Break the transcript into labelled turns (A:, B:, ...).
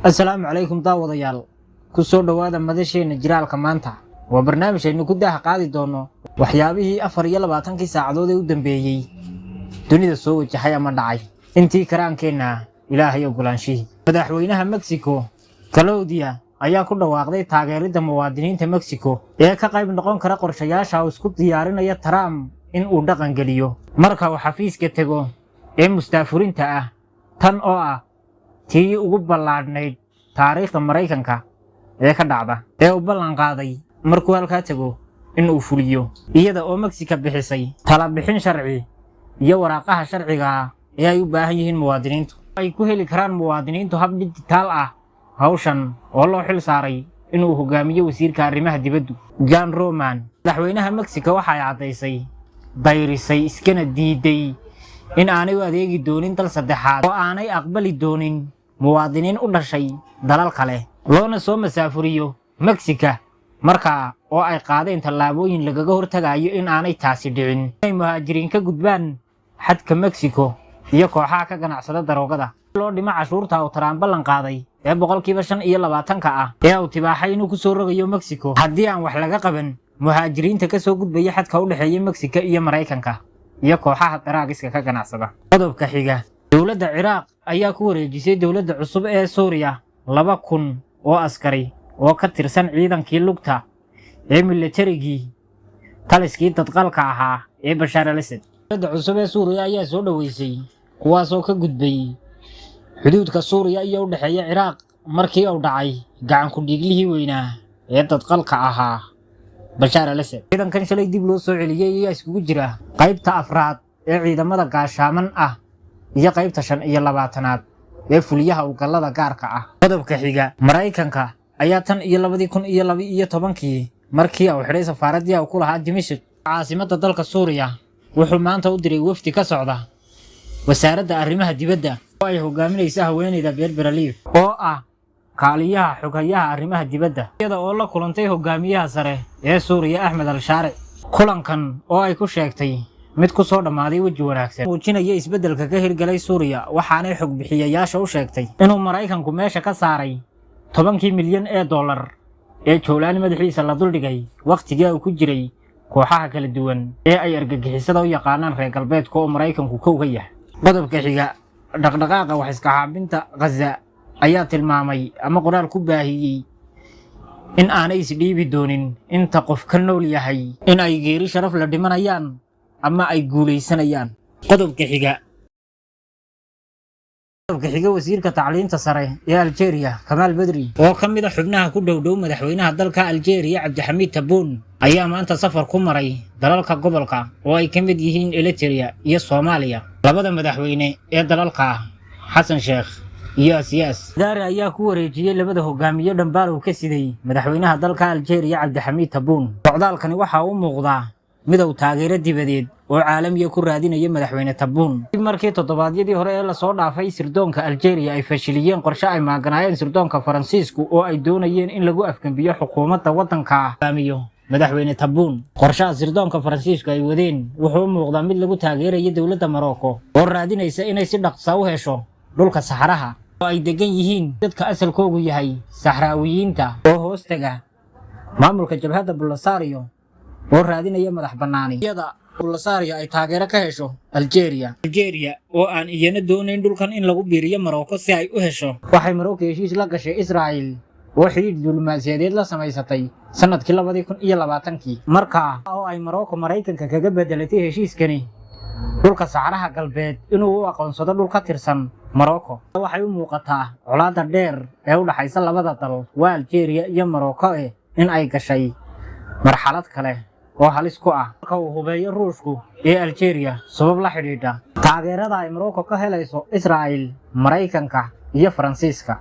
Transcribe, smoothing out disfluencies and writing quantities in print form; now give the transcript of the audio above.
A: Asalaamu calaykum daawadayaal, ku soo dhowaada madasheenna jiraalka maanta. Waa barnaamij aynu ku daaha qaadi doono waxyaabihii 24-kii saacadood ee u dambeeyey dunida soo wajahay ama dhacay intii karaankeenna, Ilaahay ogolaanshihii. Madaxweynaha Mexico Claudia ayaa ku dhawaaqday taageeridda muwaadiniinta Mexico ee ka qayb noqon kara qorshayaasha uu isku diyaarinaya Trump in uu dhaqan geliyo marka uu xafiiska tego ee mustaafurinta ah, tan oo ah tii ugu ballaadhnayd taariikhda Maraykanka ee ka dhacda ee uu ballan qaaday markuu halkaa tego in uu fuliyo, iyada oo Mexico bixisay talabixin sharci iyo waraaqaha sharciga ah ee ay u baahan yihiin muwaadiniintu, ay ku heli karaan muwaadiniintu hab dijitaal ah. Hawshan oo loo xil saaray inuu hogaamiyo wasiirka arrimaha dibaddu John Roman. Madaxweynaha Mexico waxa ay caddaysay, dayrisay, iskana diiday in aanay u adeegi doonin dal saddexaad oo aanay aqbali doonin muwaadiniin u dhashay dalal kale loona soo masaafuriyo Mexica, markaa oo ay qaadeen tallaabooyin lagaga hortagayo in aanay taasi dhicin, inay muhaajiriin ka gudbaan xadka Mexico iyo kooxaha ka ganacsada daroogada. Loo dhimo cashuurta uu Trump ballan qaaday ee 25%-ka ah ee uu tibaaxay inuu ku soo rogayo Mexico haddii aan wax laga qaban muhaajiriinta ka soo gudbaya xadka u dhexeeya Mexico iyo Maraykanka iyo kooxaha daraagiska ka ganacsada. Qodobka xiga, dowladda Ciraaq ayaa ku wareejisay dowladda cusub ee Suuriya 2000 oo askari oo ka tirsan ciidankii lugta ee militarigii taliskii dadqalka ahaa ee Bashaar al Asad. Dowladda cusub ee Suuriya ayaa soo dhoweysay kuwaasoo ka gudbay xuduudka Suuriya iyo u dhexeeya Ciraaq markii uu dhacay gacan ku dhiiglihii weynaa ee dadqalka ahaa Bashaar al Asad. Ciidankan shalay dib loo soo celiyey ayaa iskugu jira qaybta afraad ee ciidamada gaashaaman ah iyo qaybta 25-aad ee fuliyaha howlgallada gaarka ah. Qodobka xiga, Maraykanka ayaa tan iyo 2012-kii markii uu xidhay safaaraddii uu ku lahaa Dimashq, caasimadda dalka Suuriya, wuxuu maanta u diray wafdi ka socda wasaaradda arrimaha dibadda oo ay hogaaminaysa haweeneyda Barbara Leaf oo ah kaaliyaha xoghayaha arrimaha dibadda, iyada oo la kulantay hogaamiyaha sare ee Suuriya Axmed Al-Shaaric. Kulankan oo ay ku sheegtay mid ku soo dhammaaday weji wanaagsan, muujinaya isbeddelka ka hirgalay Suuriya, waxaanay xog bixiyayaasha u sheegtay inuu Maraykanku meesha ka saaray 10-kii milyan ee dollar ee Joolaani madaxiisa la duldhigay wakhtigii uu ku jiray kooxaha kala duwan ee ay argagixisada u yaqaanaan reer galbeedka oo Maraykanku kow ka yahay. Qodobka xiga, dhaqdhaqaaqa wax iska caabinta Khaza ayaa tilmaamay ama qoraal ku baahiyey in aanay isdhiibi doonin inta qof ka nool yahay, in ay geeri sharaf la dhimanayaan ama ay guulaysanayaan. Qodobka xiga, wasiirka tacliinta sare ee Algeria Kamaal Bedri oo ka mid ah xubnaha ku dhowdhow madaxweynaha dalka Algeria Cabdixamiid Tabuun ayaa maanta safar ku maray dalalka gobolka oo ay ka mid yihiin Eritrea iyo Soomaaliya. Labada madaxweyne ee dalalka, Xasan Sheekh iyo Asiyaas Daare, ayaa ku wareejiyey labada hogaamiye dhambaal uu ka siday madaxweynaha dalka Algeria Cabdixamiid Tabuun. Socdaalkani waxa uu muuqdaa mid uu taageero dibadeed oo caalamiya ku raadinaya madaxweyne Tabuun markii toddobaadyadii hore ee lasoo dhaafay sirdoonka Algeria ay fashiliyeen qorshe ay maaganaayeen sirdoonka Faransiisku oo ay doonayeen in lagu afgembiyo xukuumadda waddanka hogaamiyo madaxweyne Tabuun. Qorshaha sirdoonka Faransiisku ay wadeen wuxuu u muuqdaa mid lagu taageerayo dowladda Morocco oo raadinaysa inay si dhaqsa u hesho dhulka saxaraha oo ay degan yihiin dadka asalkoogu yahay Saxraawiyiinta oo hoos taga maamulka jabhadda Polisario oo raadinaya madax bannaani, iyada Polisario ay taageero ka hesho Algeria. Algeria oo aan iyana doonayn dhulkan in lagu biiriyo Morocco si ay u hesho, waxay Morocco heshiis la gashay Israel oo xidhiidh diblomaasiyadeed la samaysatay sanadkii 2020-kii, markaa oo ay Morocco Maraykanka kaga bedelatay heshiiskani dhulka saxaraha galbeed inuu u aqoonsado dhul ka tirsan Morocco. Waxay u muuqataa colaadda dheer ee u dhaxaysa labada dal, waa Algeria iyo Morocco, in ay gashay marxalad kale oo halis ku ah marka uu hubeeyo Ruushku ee Algeria sabab la xidhiidha taageerada ay Morocco ka helayso Israel, Maraykanka iyo Faransiiska.